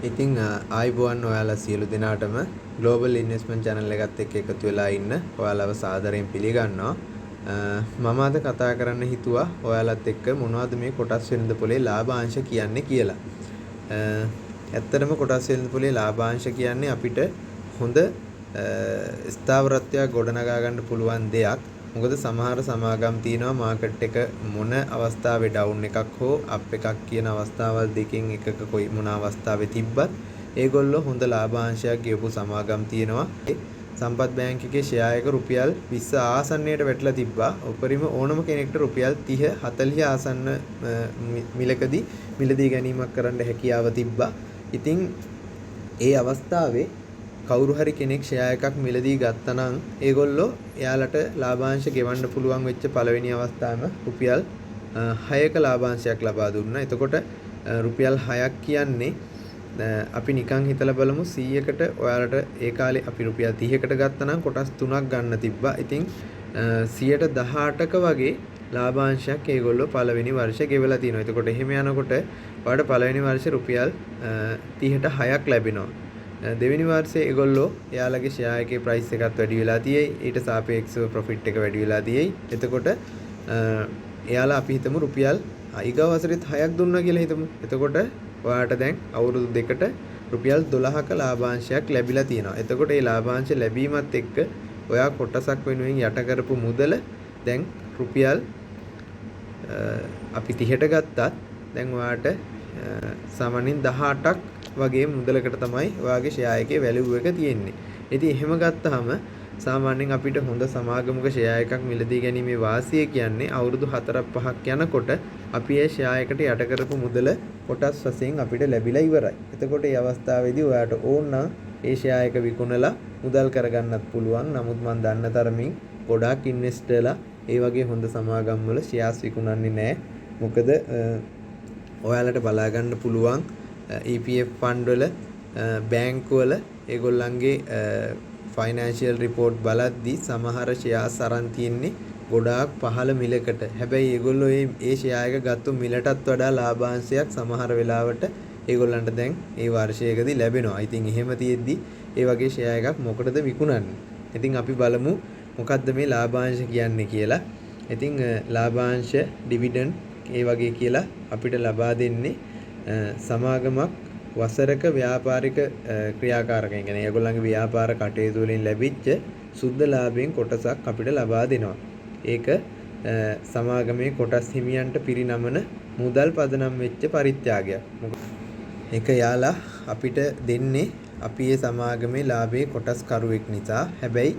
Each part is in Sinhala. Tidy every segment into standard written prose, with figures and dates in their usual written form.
ඉතින් ආයුබෝවන් ඔයාලා සියලු දෙනාටම ග්ලෝබල් ඉන්වෙස්ට්මන්ට් චැනල් එකත් එක්ක එකතු වෙලා ඉන්න ඔයාලව සාදරයෙන් පිළිගන්නවා. මම අද කතා කරන්න හිතුවා ඔයාලත් එක්ක මොනවද මේ කොටස් වෙළඳ පොලේ ලාභාංශ කියන්නේ කියලා. ඇත්තටම කොටස් වෙළඳ පොලේ ලාභාංශ කියන්නේ අපිට හොඳ ස්ථාවරත්වයක් ගොඩනගා ගන්න පුළුවන් දෙයක්. මොකද සමහර සමාගම් තියෙනවා මාකට් එක මොන අවස්ථාවේ ඩවුන් එකක් හෝ අප් එකක් කියන අවස්ථාවල් දෙකෙන් එකක කොයි මොන අවස්ථාවේ තිබ්බත් ඒගොල්ලෝ හොඳ ලාභාංශයක් ගෙවපු සමාගම් තියෙනවා. සම්පත් බැංක් එකේ ෂෙයා එක රුපියල් 20 ආසන්නයට වැටිලා තිබ්බා. උපරිම ඕනම කෙනෙක්ට රුපියල් 30 40 ආසන්න මිලකදී මිලදී ගැනීමක් කරන්න හැකියාව තිබ්බා. ඉතින් ඒ අවස්ථාවේ කවුරු හරි කෙනෙක් ෂෙයා එකක් මිලදී ගත්තා නම් ඒගොල්ලෝ එයාලට ලාභාංශ ගෙවන්න පුළුවන් වෙච්ච පළවෙනි අවස්ථාවේම රුපියල් 6ක ලාභාංශයක් ලබා දුන්නා. එතකොට රුපියල් 6ක් කියන්නේ අපි නිකන් හිතලා බලමු 100කට ඔයාලට ඒ කාලේ අපි රුපියල් 30කට ගත්තා නම් කොටස් 3ක් ගන්න තිබ්බා. ඉතින් 18ක වගේ ලාභාංශයක් ඒගොල්ලෝ පළවෙනි වර්ෂේ ගෙවලා තියෙනවා. එතකොට එහෙම යනකොට ඔයාලට පළවෙනි වර්ෂේ රුපියල් 30ට 6ක් ලැබෙනවා. දෙවෙනි වර්ෂයේ ඒගොල්ලෝ එයාලගේ ෂෙයා එකේ ප්‍රයිස් එකත් වැඩි වෙලා තියෙයි. ඊට සාපේක්ෂව ප්‍රොෆිට් එක වැඩි වෙලා තියෙයි. එතකොට එයාලා අපි හිතමු රුපියල් ඊගාව වසරෙත් 6ක් දුන්නා කියලා හිතමු. එතකොට ඔයාට දැන් අවුරුදු දෙකට රුපියල් 12ක ලාභාංශයක් ලැබිලා තියෙනවා. එතකොට මේ ලාභාංශ ලැබීමත් එක්ක ඔයා කොටසක් වෙනුවෙන් යට කරපු මුදල දැන් රුපියල් අපි 30ට ගත්තත් දැන් ඔයාට සාමාන්‍යයෙන් 18ක් වගේ මුදලකට තමයි ඔයාගේ ෂෙයා එකේ වැලියු එක තියෙන්නේ. ඉතින් එහෙම ගත්තාම සාමාන්‍යයෙන් අපිට හොඳ සමාගමක ෂෙයා එකක් මිලදී ගැනීමේ වාසිය කියන්නේ අවුරුදු 4ක් 5ක් යනකොට අපි ඒ ෂෙයා එකට යට කරපු මුදල කොටස් වශයෙන් අපිට ලැබිලා ඉවරයි. එතකොට මේ අවස්ථාවේදී ඔයාට ඕන නම් ඒ ෂෙයා එක විකුණලා මුදල් කරගන්නත් පුළුවන්. නමුත් මං දන්න තරමින් ගොඩාක් ඉන්වෙස්ටර්ලා ඒ වගේ හොඳ සමාගම් වල ෂෙයාස් විකුණන්නේ නැහැ. මොකද ඔයාලට බලා ගන්න පුළුවන් EPF fund වල, බැංකු වල ඒගොල්ලන්ගේ ෆයිනෑන්ෂියල් රිපෝට් බලද්දි සමහර ෂෙයාස් අරන් තියෙන්නේ ගොඩාක් පහළ මිලකට. හැබැයි ඒගොල්ලෝ ඒ ෂෙයා එක ගත්තු මිලටත් වඩා ලාභාංශයක් සමහර වෙලාවට ඒගොල්ලන්ට දැන් ඒ වර්ෂයකදී ලැබෙනවා. ඉතින් එහෙම තියෙද්දි ඒ වගේ ෂෙයා එකක් මොකටද විකුණන්නේ? ඉතින් අපි බලමු මොකද්ද මේ ලාභාංශ කියන්නේ කියලා. ඉතින් ලාභාංශ, ඩිවිඩන්ඩ් ඒ වගේ කියලා අපිට ලබා දෙන්නේ සමාගමක් වසරක ව්‍යාපාරික ක්‍රියාකාරකම්, කියන්නේ ඒගොල්ලන්ගේ ව්‍යාපාර කටයුතු වලින් ලැබිච්ච සුද්ධ ලාභයෙන් කොටසක් අපිට ලබා දෙනවා. ඒක සමාගමේ කොටස් හිමියන්ට පිරිනමන මුදල් පදනම් වෙච්ච පරිත්‍යාගයක්. ඒක යාලා අපිට දෙන්නේ අපි ඒ සමාගමේ ලාභයේ කොටස් කරුවෙක් නිසා. හැබැයි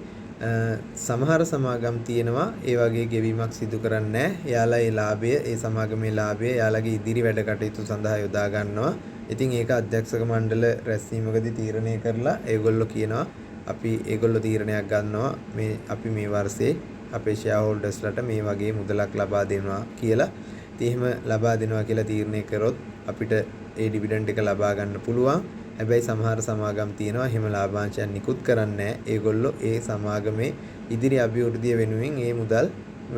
සමහර සමාගම් තියෙනවා ඒ වගේ ගෙවීමක් සිදු කරන්නේ නැහැ. එයාලා ඒ ලාභය, ඒ සමාගමේ ලාභය එයාලගේ ඉදිරි වැඩ කටයුතු සඳහා යොදා ගන්නවා. ඉතින් ඒක අධ්‍යක්ෂක මණ්ඩල රැස්වීමකදී තීරණය කරලා ඒගොල්ලෝ කියනවා, අපි ඒගොල්ලෝ තීරණයක් ගන්නවා මේ අපි මේ වර්ෂේ අපේ ෂෙයා හෝල්ඩර්ස්ලාට මේ වගේ මුදලක් ලබා දෙනවා කියලා. ඉතින් එහෙම ලබා දෙනවා කියලා තීරණය කරොත් අපිට ඒ ඩිවිඩන්ඩ් එක ලබා ගන්න පුළුවන්. හැබැයි සමහර සමාගම් තියෙනවා එහෙම ලාභාංශයක් නිකුත් කරන්නේ නැහැ. ඒගොල්ලෝ ඒ සමාගමේ ඉදිරි අභිවෘද්ධිය වෙනුවෙන් ඒ මුදල්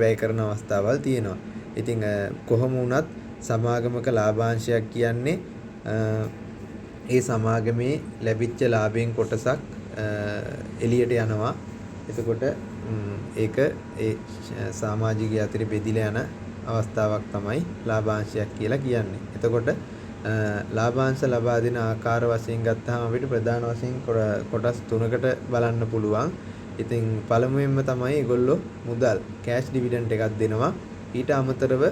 වැය කරන අවස්ථාවල් තියෙනවා. ඉතින් කොහොම වුණත් සමාගමක ලාභාංශයක් කියන්නේ ඒ සමාගමේ ලැබිච්ච ලාභයෙන් කොටසක් එළියට යනවා. එතකොට ඒක ඒ සමාජිකය අතරේ බෙදිලා යන අවස්ථාවක් තමයි ලාභාංශයක් කියලා කියන්නේ. එතකොට ලාභාංශ ලබා දෙන ආකාර වශයෙන් ගත්තාම අපිට ප්‍රධාන වශයෙන් කොටස් තුනකට බලන්න පුළුවන්. ඉතින් පළමුවෙන්ම තමයි ඒගොල්ලෝ මුදල් කෑෂ් ඩිවිඩන්ඩ් එකක් දෙනවා. ඊට අමතරව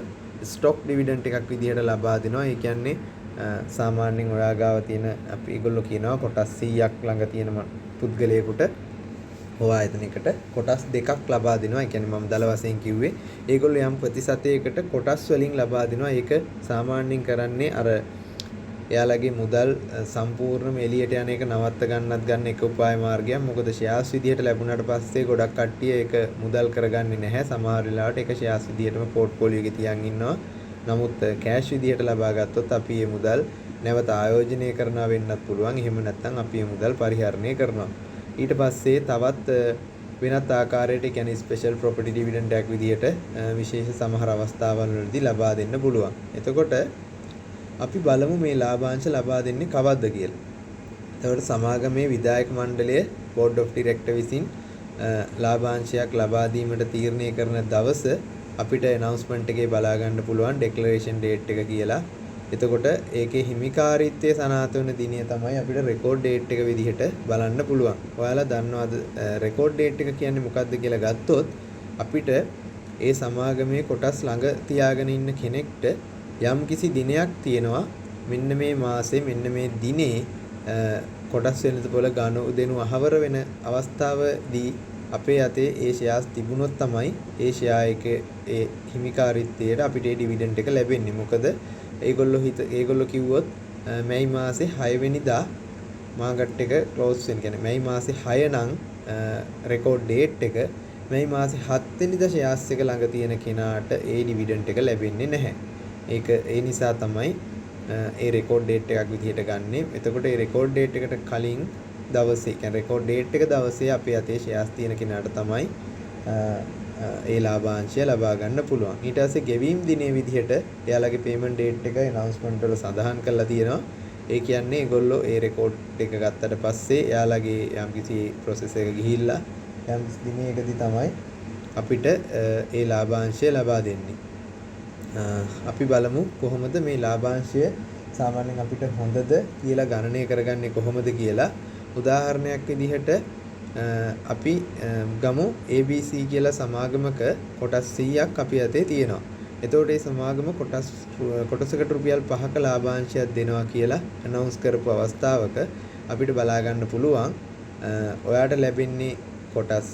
ස්ටොක් ඩිවිඩන්ඩ් එකක් විදිහට ලබා දෙනවා. ඒ කියන්නේ සාමාන්‍යයෙන් ඔයා ගාව තියෙන, අපි ඒගොල්ලෝ කියනවා කොටස් 100ක් ළඟ තියෙන පුද්ගලයෙකුට හෝ ආයතනයකට කොටස් දෙකක් ලබා දෙනවා. ඒ කියන්නේ මම දල වශයෙන් කිව්වේ ඒගොල්ලෝ යම් ප්‍රතිශතයකට කොටස් වලින් ලබා දෙනවා. ඒක සාමාන්‍යයෙන් කරන්නේ අර එයාලගේ මුදල් සම්පූර්ණයෙන්ම එළියට යන එක නවත්ත ගන්නත් ගන්න එක උපාය මාර්ගයක්. මොකද ෂෙයාර්ස් විදිහට ලැබුණාට පස්සේ ගොඩක් කට්ටිය ඒක මුදල් කරගන්නේ නැහැ. සමහර වෙලාවට ඒක ෂෙයාර්ස් විදිහටම පෝට්ෆෝලියෝ එකේ තියන් ඉන්නවා. නමුත් කෑෂ් විදිහට ලබා ගත්තොත් අපි මේ මුදල් නැවත ආයෝජනය කරනවා වෙන්නත් පුළුවන්. එහෙම නැත්නම් අපි මේ මුදල් පරිහරණය කරනවා. ඊට පස්සේ තවත් වෙනත් ආකාරයට, ඒ කියන්නේ ස්පෙෂල් ප්‍රොපර්ටි ඩිවිඩන්ඩ් එකක් විදිහට විශේෂ සමහර අවස්ථාවල් වලදී ලබා දෙන්න පුළුවන්. එතකොට අපි බලමු මේ ලාභාංශ ලබා දෙන්නේ කවද්ද කියලා. එතකොට සමාගමේ විධායක මණ්ඩලය බෝඩ් ඔෆ් ඩිරෙක්ටර් විසින් ලාභාංශයක් ලබා දීමට තීරණය කරන දවස අපිට ඇනවුන්ස්මන්ට් එකේ බලා ගන්න පුළුවන් ඩෙක්ලරේෂන් ඩේට් එක කියලා. එතකොට ඒකේ හිමිකාරීත්වය සනාථ වෙන දිනය තමයි අපිට රෙකෝඩ් ඩේට් එක විදිහට බලන්න පුළුවන්. ඔයාලා දන්නවද රෙකෝඩ් ඩේට් එක කියන්නේ මොකක්ද කියලා ගත්තොත් අපිට ඒ සමාගමේ කොටස් ළඟ තියාගෙන ඉන්න කෙනෙක්ට යම්කිසි දිනයක් තියෙනවා, මෙන්න මේ මාසේ මෙන්න මේ දිනේ කොටස් වෙළඳපොළ ගනුදෙනු අහවර වෙන අවස්ථාවදී අපේ අතේ ඒ ෂෙයාර්ස් තිබුණොත් තමයි ඒ ෂෙයා එකේ ඒ හිමිකාරීත්වයට අපිට ඒ ඩිවිඩන්ඩ් එක ලැබෙන්නේ. මොකද ඒගොල්ලෝ කිව්වොත් මැයි මාසේ 6 වෙනිදා මාකට් එක ක්ලෝස් වෙන, කියන්නේ මැයි මාසේ 6 නම් රෙකෝඩ් ඩේට් එක, මැයි මාසේ 7 වෙනිදා ෂෙයාර්ස් එක ළඟ තියෙන කෙනාට ඒ ඩිවිඩන්ඩ් එක ලැබෙන්නේ නැහැ. ඒක ඒ නිසා තමයි ඒ රෙකෝඩ් ඩේට් එකක් විදිහට ගන්නෙ. එතකොට ඒ රෙකෝඩ් ඩේට් එකට කලින් දවසේ, කියන්නේ රෙකෝඩ් ඩේට් එක දවසේ අපේ අතේ ෂෙයාර්ස් තියෙන කෙනාට තමයි ඒ ලාභාංශය ලබා ගන්න පුළුවන්. ඊට පස්සේ ගෙවීම් දිනයේ විදිහට එයාලගේ පේමන්ට් ඩේට් එක ඇනවුන්ස්මන්ට් වල සඳහන් කරලා තියෙනවා. ඒ කියන්නේ ඒගොල්ලෝ ඒ රෙකෝඩ් එක ගත්තට පස්සේ එයාලගේ යම්කිසි ප්‍රොසෙස් එක ගිහිල්ලා යම්කිසි දිනයකදී තමයි අපිට ඒ ලාභාංශය ලබා දෙන්නේ. අපි බලමු කොහොමද මේ ලාභාංශය සාමාන්‍යයෙන් අපිට හොඳද කියලා ගණනය කරගන්නේ කොහොමද කියලා. උදාහරණයක් විදිහට අපි ගමු ABC කියලා සමාගමක කොටස් 100ක් අපි අතේ තියෙනවා. එතකොට මේ සමාගම කොටසකට රුපියල් 5ක ලාභාංශයක් දෙනවා කියලා ඇනවුන්ස් කරපු අවස්ථාවක අපිට බලා ගන්න පුළුවන් ඔයාට ලැබෙන්නේ කොටස්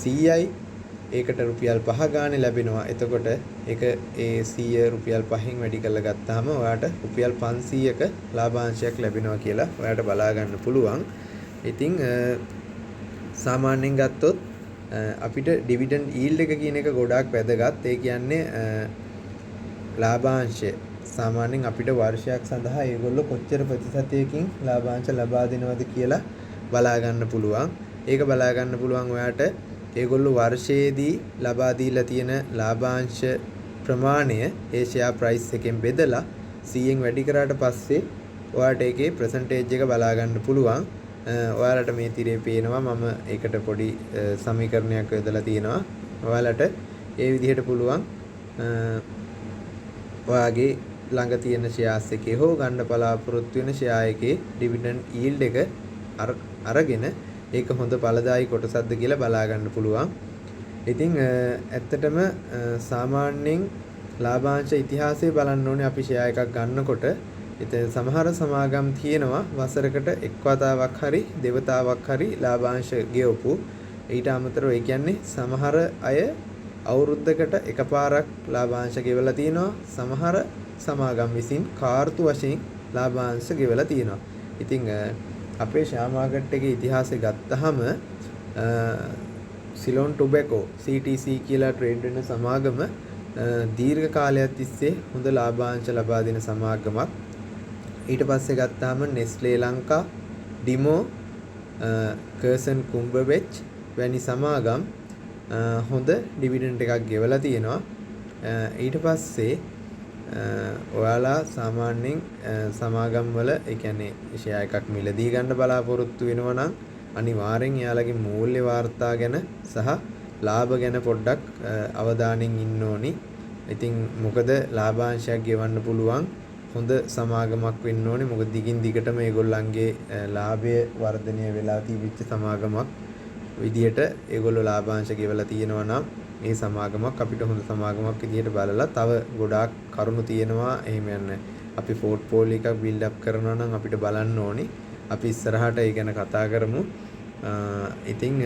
100යි, ඒකට රුපියල් 5 ගානේ ලැබෙනවා. එතකොට ඒක ඒ 100 රුපියල් 5න් වැඩි කරලා ගත්තාම ඔයාට රුපියල් 500ක ලාභාංශයක් ලැබෙනවා කියලා ඔයාට බලා ගන්න පුළුවන්. ඉතින් සාමාන්‍යයෙන් ගත්තොත් අපිට ඩිවිඩන්ඩ් ඊල්ඩ් එක කියන එක ගොඩාක් වැදගත්. ඒ කියන්නේ ලාභාංශය සාමාන්‍යයෙන් අපිට වර්ෂයක් සඳහා ඒගොල්ලෝ කොච්චර ප්‍රතිශතයකින් ලාභාංශ ලබා දෙනවද කියලා බලා ගන්න පුළුවන්. ඒක බලා ගන්න පුළුවන් ඔයාට ඒගොල්ලෝ වර්ෂයේදී ලබා දීලා තියෙන ලාභාංශ ප්‍රමාණය ඒ ෂෙයා ප්‍රයිස් එකෙන් බෙදලා 100න් වැඩි කරාට පස්සේ ඔයාට ඒකේ පර්සන්ටේජ් එක බලා ගන්න පුළුවන්. ඔයාලට මේ තිරේ පේනවා මම ඒකට පොඩි සමීකරණයක් යොදලා තියෙනවා. ඔයාලට ඒ විදිහට පුළුවන් ඔයාගේ ළඟ තියෙන ෂෙයාර්ස් එකේ හෝ ගන්න බලාපොරොත්තු වෙන ෂෙයා එකේ ඩිවිඩන්ඩ් ඊල්ඩ් එක අරගෙන ඒක හොඳ ඵලදායී කොටසක්ද කියලා බලා ගන්න පුළුවන්. ඉතින් ඇත්තටම සාමාන්‍යයෙන් ලාභාංශ ඉතිහාසය බලන්න ඕනේ අපි ෂෙයා එකක් ගන්නකොට. ඉතින් සමහර සමාගම් තියෙනවා වසරකට එක් වතාවක් හරි දෙවතාවක් හරි ලාභාංශ ගෙවපු. ඊට අමතරව ඒ කියන්නේ සමහර අය අවුරුද්දකට එකපාරක් ලාභාංශ ගෙවලා තියෙනවා. සමහර සමාගම් විසින් කාර්තු වශයෙන් ලාභාංශ ගෙවලා තියෙනවා. ඉතින් අපේ ෂෙයා මාකට් එකේ ඉතිහාසය ගත්තහම සිලෝන් ටොබැකෝ CTC කියලා ට්‍රේඩ් වෙන සමාගම දීර්ඝ කාලයක් තිස්සේ හොඳ ලාභාංශ ලබා දෙන සමාගමක්. ඊට පස්සේ ගත්තාම නෙස්ලේ ලංකා, ඩිමෝ, කර්සන් කුම්බවෙච් වැනි සමාගම් හොඳ ඩිවිඩන්ඩ් එකක් ගෙවලා තියෙනවා. ඊට පස්සේ ඔයාලා සාමාන්‍යයෙන් සමාගම් වල ඒ කියන්නේ ෂෙයා එකක් මිලදී ගන්න බලාපොරොත්තු වෙනවා නම් අනිවාර්යෙන් එයාලගේ මූල්‍ය වාර්තා ගැන සහ ලාභ ගැන පොඩ්ඩක් අවධානයෙන් ඉන්න ඕනි. ඉතින් මොකද ලාභාංශයක් ගෙවන්න පුළුවන් හොඳ සමාගමක් වෙන්න ඕනේ. මොකද දිගින් දිගටම ඒගොල්ලන්ගේ ලාභය වර්ධනය වෙලා තිබිච්ච සමාගමක් විදියට ඒගොල්ලෝ ලාභාංශ ගෙවලා තියෙනවා නම් මේ සමාගමක් අපිට හොඳ සමාගමක් විදියට බලලා තව ගොඩාක් කරුණු තියෙනවා. එහෙම යන්න අපි පෝට්ෆෝලියෝ එකක් බිල්ඩ් අප් කරනවා නම් අපිට බලන්න ඕනි. අපි ඉස්සරහට ඒ ගැන කතා කරමු. ඉතින්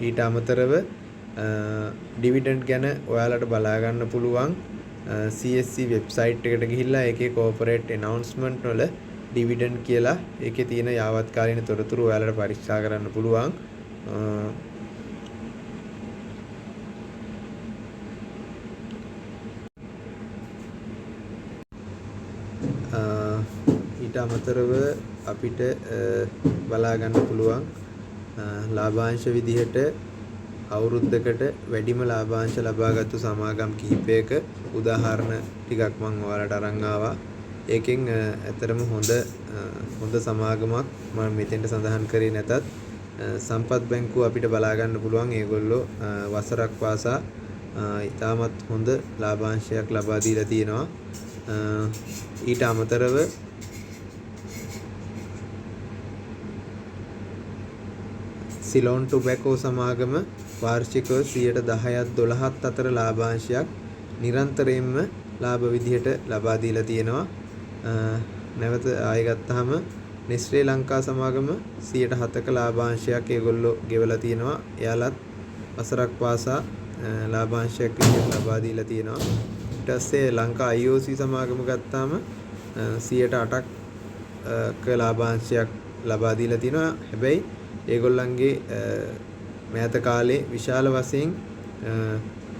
ඊට අමතරව ඩිවිඩන්ඩ් ගැන ඔයාලට බලා ගන්න පුළුවන් CSC website එකට ගිහිල්ලා ඒකේ කෝපරේට් ඇනවුන්ස්මන්ට් වල ඩිවිඩන්ඩ් කියලා ඒකේ තියෙන යාවත්කාලීන තොරතුරු ඔයාලට පරීක්ෂා කරන්න පුළුවන්. ඊට අමතරව අපිට බලා ගන්න පුළුවන් ලාභාංශ විදිහට අවුරුද්දකට වැඩිම ලාභාංශ ලබාගත්තු සමාගම් කිහිපයක උදාහරණ ටිකක් මම ඔයාලට අරන් ආවා. ඒකෙන් ඇත්තටම හොඳ හොඳ සමාගමක් මම මෙතෙන්ට සඳහන් කරේ නැතත් සම්පත් බැංකුව අපිට බලා ගන්න පුළුවන්. ඒගොල්ලෝ වසරක් පාසා ඉතාමත් හොඳ ලාභාංශයක් ලබා දීලා තියෙනවා. ඊට අමතරව සිලෝන් ටොබැකෝ සමාගම වාර්ෂිකව 10%ක් 12ත් අතර ලාභාංශයක් නිරන්තරයෙන්ම ලාභ විදිහට ලබා දීලා තියෙනවා. නැවත ආයෙ ගත්තාම නෙස්ලේ ලංකා සමාගම 7%ක ලාභාංශයක් ඒගොල්ලෝ ගෙවලා තියෙනවා. එයාලත් වසරක් පාසා ලාභාංශයක් විදිහට ලබා දීලා තියෙනවා. ඊට පස්සේ ලංකා IOC සමාගම ගත්තාම 8%ක ලාභාංශයක් ලබා දීලා තියෙනවා. හැබැයි ඒගොල්ලන්ගේ මෑත කාලේ විශාල වශයෙන්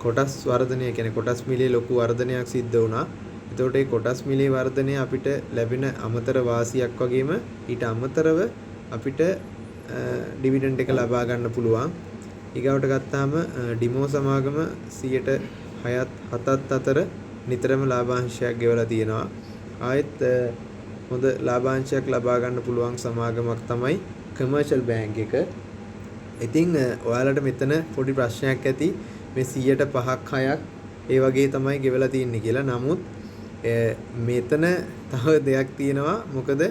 කොටස් වර්ධනය, කියන්නේ කොටස් මිලේ ලොකු වර්ධනයක් සිද්ධ වුණා. එතකොට මේ කොටස් මිලේ වර්ධනය අපිට ලැබෙන අමතර වාසියක් වගේම ඊට අමතරව අපිට ඩිවිඩන්ඩ් එක ලබා ගන්න පුළුවන්. ඊගාවට ගත්තාම ඩිමෝ සමාගම 6%ත් 7ත් අතර නිතරම ලාභාංශයක් ගෙවලා තියෙනවා. ආයෙත් හොඳ ලාභාංශයක් ලබා ගන්න පුළුවන් සමාගමක් තමයි කමර්ෂල් බැංක් එක. ඉතින් ඔයාලට මෙතන පොඩි ප්‍රශ්නයක් ඇති, මේ 5%ක් 6ක් ඒ වගේ තමයි ගෙවලා තියෙන්නේ කියලා. නමුත් මෙතන තව දෙයක් තියෙනවා. මොකද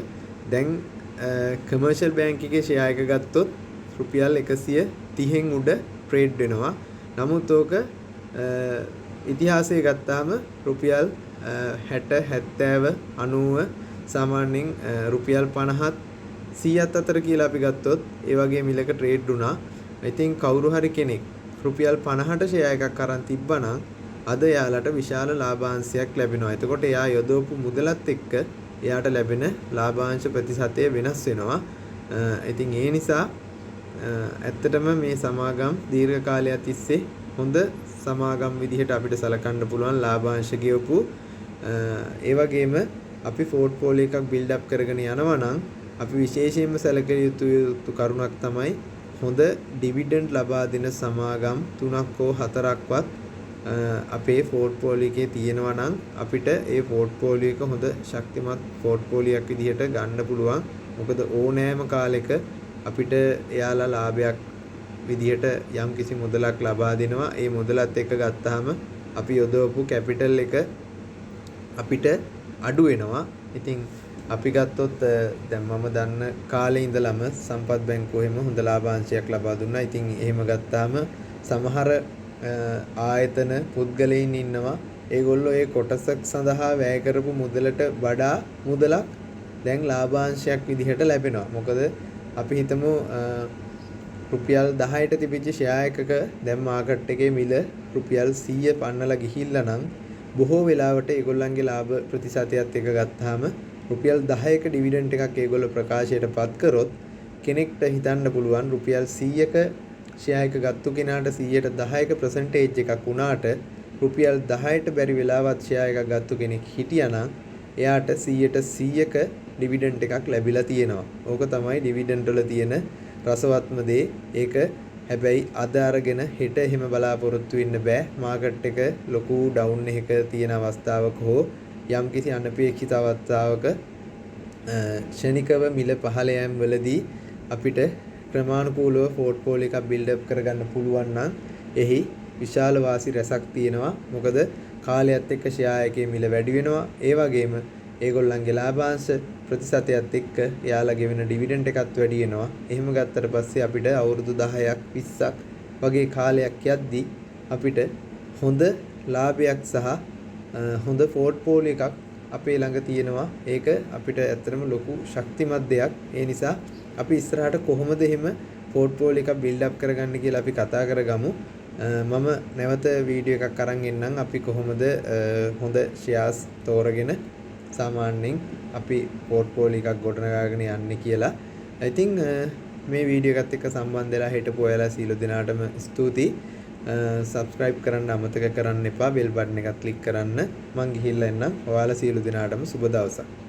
දැන් කමර්ෂල් බැංක් එකේ ෂෙයා එක ගත්තොත් රුපියල් 130න් උඩ ට්‍රේඩ් වෙනවා. නමුත් ඕක ඉතිහාසය ගත්තාම රුපියල් 60, 70, 90 සාමාන්‍යයෙන් රුපියල් 50ත් 100ත් අතර කියලා අපි ගත්තොත් ඒ වගේ මිලක ට්‍රේඩ් වුණා. ඉතින් කවුරු හරි කෙනෙක් රුපියල් 50ට ෂෙයා එකක් අරන් තිබ්බනම් අද එයාලට විශාල ලාභාංශයක් ලැබෙනවා. එතකොට එයා යොදවපු මුදලත් එක්ක එයාට ලැබෙන ලාභාංශ ප්‍රතිශතය වෙනස් වෙනවා. ඉතින් ඒ නිසා ඇත්තටම මේ සමාගම් දීර්ඝ කාලයක් තිස්සේ හොඳ සමාගම් විදිහට අපිට සලකන්න පුළුවන් ලාභාංශ ගෙවපු. ඒ වගේම අපි පෝට්ෆෝලියෝ එකක් බිල්ඩ් අප් කරගෙන යනවා නම් අපි විශේෂයෙන්ම සැලකිය යුතු කරුණක් තමයි හොඳ ඩිවිඩන්ඩ් ලබා දෙන සමාගම් 3ක් හෝ 4ක්වත් අපේ පෝට්ෆෝලියෝ එකේ තියෙනවා නම් අපිට ඒ පෝට්ෆෝලියෝ එක හොඳ ශක්තිමත් පෝට්ෆෝලියක් විදිහට ගන්න පුළුවන්. මොකද ඕනෑම කාලෙක අපිට එයාලා ලාභයක් විදිහට යම් කිසි මුදලක් ලබා දෙනවා. ඒ මුදලත් එක්ක ගත්තාම අපි යොදවපු කැපිටල් එක අපිට අඩු වෙනවා. ඉතින් අපි ගත්තොත් දැන් මම දන්න කාලේ ඉඳලම සම්පත් බැංකුව එහෙම හොඳ ලාභාංශයක් ලබා දුන්නා. ඉතින් එහෙම ගත්තාම සමහර ආයතන පුද්ගලයන් ඉන්නවා. ඒගොල්ලෝ ඒ කොටසක් සඳහා වැය කරපු මුදලට වඩා මුදලක් දැන් ලාභාංශයක් විදිහට ලැබෙනවා. මොකද අපි හිතමු රුපියල් 10ට තිබිච්ච ෂෙයා එකක දැන් මාකට් එකේ මිල රුපියල් 100 පන්නලා ගිහිල්ලා නම් බොහෝ වෙලාවට ඒගොල්ලන්ගේ ලාභ ප්‍රතිශතයත් එක ගත්තාම රුපියල් 10ක ඩිවිඩන්ඩ් එකක් ඒගොල්ලෝ ප්‍රකාශයට පත් කරොත් කෙනෙක්ට හිතන්න පුළුවන් රුපියල් 100ක ෂෙයා එක ගත්තු කෙනාට 110ක පර්සන්ටේජ් එකක් වුණාට රුපියල් 10ට බැරි වෙලාවත් ෂෙයා එකක් ගත්තු කෙනෙක් හිටියානම් එයාට 100ක ඩිවිඩන්ඩ් එකක් ලැබිලා තියෙනවා. ඕක තමයි ඩිවිඩන්ඩ් වල තියෙන රසවත්ම දේ. ඒක හැබැයි අද අරගෙන හෙට එහෙම බලාපොරොත්තු වෙන්න බෑ. මාකට් එක ලොකු ඩවුන් එකක තියෙන අවස්ථාවක හෝ යම්කිසි අනපේක්ෂිත අවස්ථාවක ක්ෂණිකව මිල පහළ යෑම වලදී අපිට ක්‍රමානුකූලව පෝට්ෆෝලියෝ එකක් බිල්ඩ් අප් කරගන්න පුළුවන් නම් එහි විශාල වාසි රැසක් තියෙනවා. මොකද කාලයත් එක්ක ෂෙයා එකේ මිල වැඩි වෙනවා. ඒ වගේම ඒගොල්ලන්ගේ ලාභාංශ ප්‍රතිශතයත් එක්ක එයාලා ගෙවන ඩිවිඩන්ඩ් එකත් වැඩි වෙනවා. එහෙම ගත්තට පස්සේ අපිට අවුරුදු 10ක් 20ක් වගේ කාලයක් යද්දී අපිට හොඳ ලාභයක් සහ හොඳ පෝට්ෆෝලියෝ එකක් අපේ ළඟ තියෙනවා. ඒක අපිට ඇත්තටම ලොකු ශක්තිමත් දෙයක්. ඒ නිසා අපි ඉස්සරහට කොහොමද එහෙම පෝට්ෆෝලියෝ එකක් බිල්ඩ් අප් කරගන්නේ කියලා අපි කතා කරගමු. මම නැවත වීඩියෝ එකක් අරන් එන්නම් අපි කොහොමද හොඳ ෂෙයාර්ස් තෝරගෙන සාමාන්‍යයෙන් අපි පෝට්ෆෝලියෝ එකක් ගොඩනගාගෙන යන්නේ කියලා. ඉතින් මේ වීඩියෝ එකත් එක්ක සම්බන්ධ වෙලා හිටපු ඔයාලා සියලු දෙනාටම ස්තුතියි. සබ්ස්ක්‍රයිබ් කරන්න අමතක කරන්න එපා. බෙල් බටන් එකත් ක්ලික් කරන්න. මං ගිහිල්ලා එන්නම්. ඔයාලා සියලු දෙනාටම සුබ දවසක්.